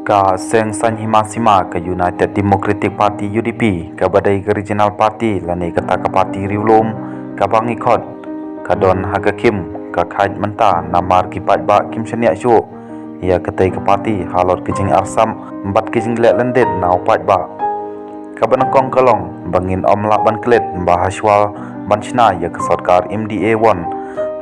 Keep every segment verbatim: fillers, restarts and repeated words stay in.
Ka seng saiñ hima sima ka United Democratic Party, U D P, kaba dei ka regional party lane kata ka party riewlum kaba ngi khot, ka don ha ka khim ka khaid mynta namar ki paidbah kim shaniah shuh ïa katei ka party halor ki jingarsap bad ki jingleh lyndet na u paidbah. Kaba nyngkong ka long ba ngin ym lah ban klet ba hashwa ban shna ïa ka sorkar M D A one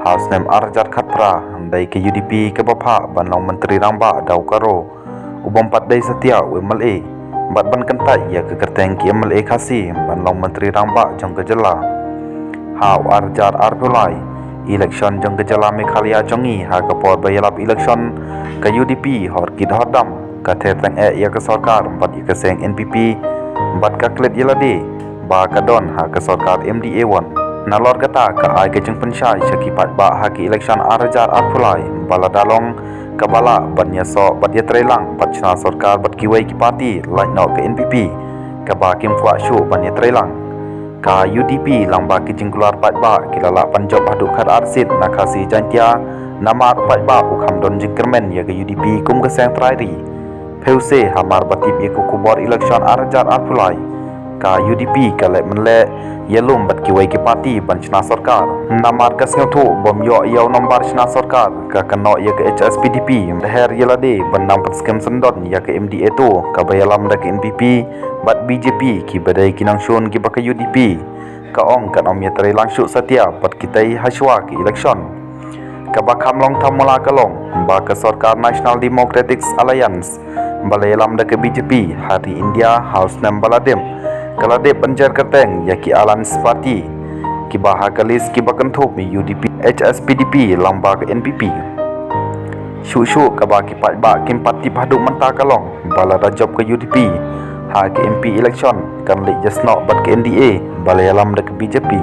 ha u snem ar hajar khatphra, dei ka U D P kaba phah ban long Myntri Rangbah da u Garo u bym pat dei satia u M L A, bad ban kyntait ïa ka kyrteng ki M L A Khasi ban long Myntri Rangbah jong ka jylla. Ha u ar hajar arphew lai, election jong ka jylla Meghalaya jong ngi, ha ka por ba ïalap election, ka U D P hor kit hor dam ka ther tang eh ïa ka sorkar bad ïa ka seng N P P, bad ka klet ïa lade ba ka don ha ka sorkar M D A one. Nalor kata ka ai ka jingpynshai sha ki paidbah ha ki election ar hajar arphew lai ba lada long kaba lah ban ïasoh bad ïatreilang bad shna sorkar bad kiwei ki party, lait noh ka N P P kaba kim kwah shuh ban ïatreilang. Ka U D P lyngba ki jingkular paidbah ki la lah ban jop haduh khat ar seat na Khasi Jaintia, namar u paidbah u kham don jingkyrmen ïa ka U D P kum ka seng trai ri. Phewse hamar ba tip ïa ka khubor election ar hajar arphew lai, ka U D P ka leh mynleh ïalum bad kiwei ki party ban shna sorkar. Namar ka sngewthuh bym ïoh ïa u nombar shna sorkar, ka kynnoh ïa ka H S P D P, dher ïa lade ban nang pynskhem syndon ïa ka M D A two kaba ïalam da ka N P P bad B J P, kiba dei ki nongshun kiba ka U D P ka ong kan ym ïatreilang shuh satia bad kitei hashwa ka election. Kaba kham long thamula ka long ba ka sorkar National Democratic Alliance ba la ïalam da ka B J P ha ri India ha u snem ba la dep, ka la dep ban jer kyrteng ïa ki alliance party kiba ha ka list kiba kynthup ïa U D P, H S P D P lyngba ka N P P. Shuh shuh kaba ki paidbah kim pat tip haduh mynta ka long ba lada jop ka U D P ha ka M P election, kan leit ïasnoh bad ka N D A ba la ïalam da ka B J P.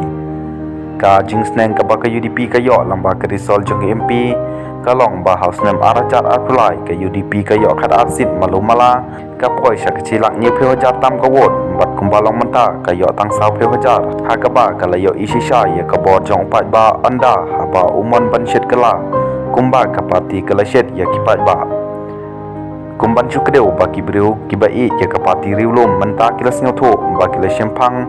Ka jingsneng kaba ka U D P ka ïoh lyngba ka result jong ka M P ka long ba ha u snem ar hajar arphew lai ka U D P ka ïoh khat ar seat malu mala, ka poi sha ka shi lak hynñiewphew hajar tam ka vote, bad kumba long mynta ka ïoh tang sawphew hajar, ha kaba ka la ïohi shisha ïa ka bor jong u paidbah, ynda haba u mon ban shet kylla kumba ka party ka la shet ïa ki paidbah. Kum ban shu kdew ba ki briew kiba ïeit ïa ka party riewlum mynta ki la sngewthuh ba ki la shemphang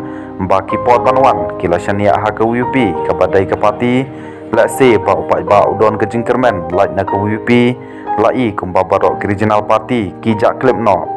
ba ki por ban wan ki la shaniah ha ka V P P kaba dei ka party, lehse ba u paidbah u don ka jingkyrmen lait na ka V P P, la i kumba baroh ki regional party ki jah khlem noh.